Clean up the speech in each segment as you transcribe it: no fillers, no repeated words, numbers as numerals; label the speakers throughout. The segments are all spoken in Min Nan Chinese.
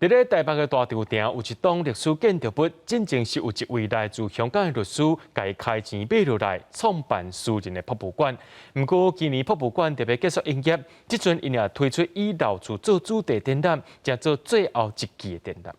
Speaker 1: 佇咧台北的大稻埕有一棟歷史建築物，進前是有一位來自香港的律師，共伊開錢買落來，創辦私人的博物館。毋過今年博物館特別結束營業，這陣𪜶也推出以老厝做主題展覽，成做最後一季的展覽。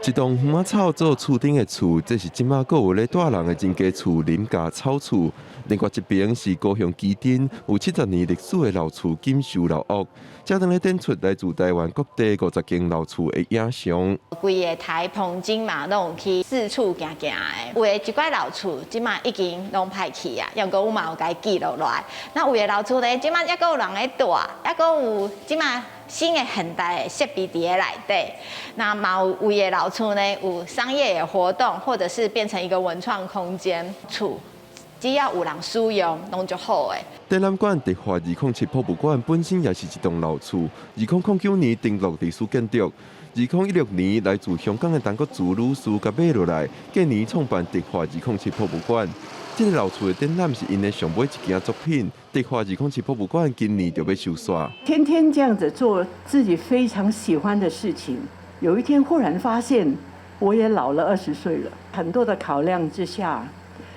Speaker 2: 一棟園仔草做厝頂的厝，這是這馬閣有咧蹛人的真家厝林家草厝。另外一爿是高雄旗津有70年歷史的老厝錦繡老屋。這當咧展出來自台灣各地50間老厝的影像。
Speaker 3: 規个台澎金馬攏有去四處行行的，有的一寡老厝這馬已經攏歹去啊，猶閣阮嘛有共伊記錄落來。那有的老厝呢，這馬猶閣有人咧蹛，猶閣有這馬新的現代的設備佇咧內底。那嘛有有的老厝呢，有商業的活動，或者是變成一個文創空間厝。只要有人使用，攏足好的。
Speaker 2: 展覽館迪化207博物館本身也是一棟老厝，2009年登錄歷史建築。2016年來自香港的陳國慈女士共買落來，隔年創辦迪化207博物館。這个老厝的展覽是𪜶的上尾一件作品。迪化207博物館今年就欲收煞。
Speaker 4: 天天這樣子做自己非常喜歡的事情，有一天忽然發現我也老了20歲了。很多的考量之下，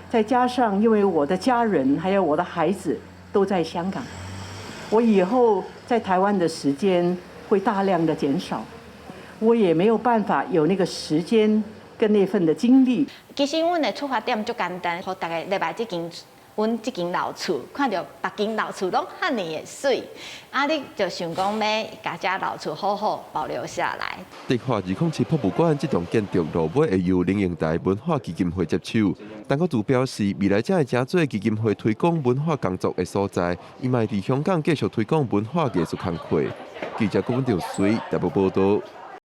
Speaker 4: 再加上因為我的家人還有我的孩子都在香港，我以後在台灣的時間會大量的減少，我也沒有辦法有那個時間跟那份的精力。
Speaker 3: 其實阮的出發點足簡單，予大家入來這間阮這間老厝，看著別間老厝攏遐爾的媠，啊，你就想講欲共這老厝好好保留下來。
Speaker 2: 迪化207博物館這棟建築落尾會由靈應台文化基金會接手。陳國慈表示，未來這會成做基金會推廣文化工作的所在，伊嘛會佇香港繼續推廣文化藝術工課。記者郭文兆水台北報道。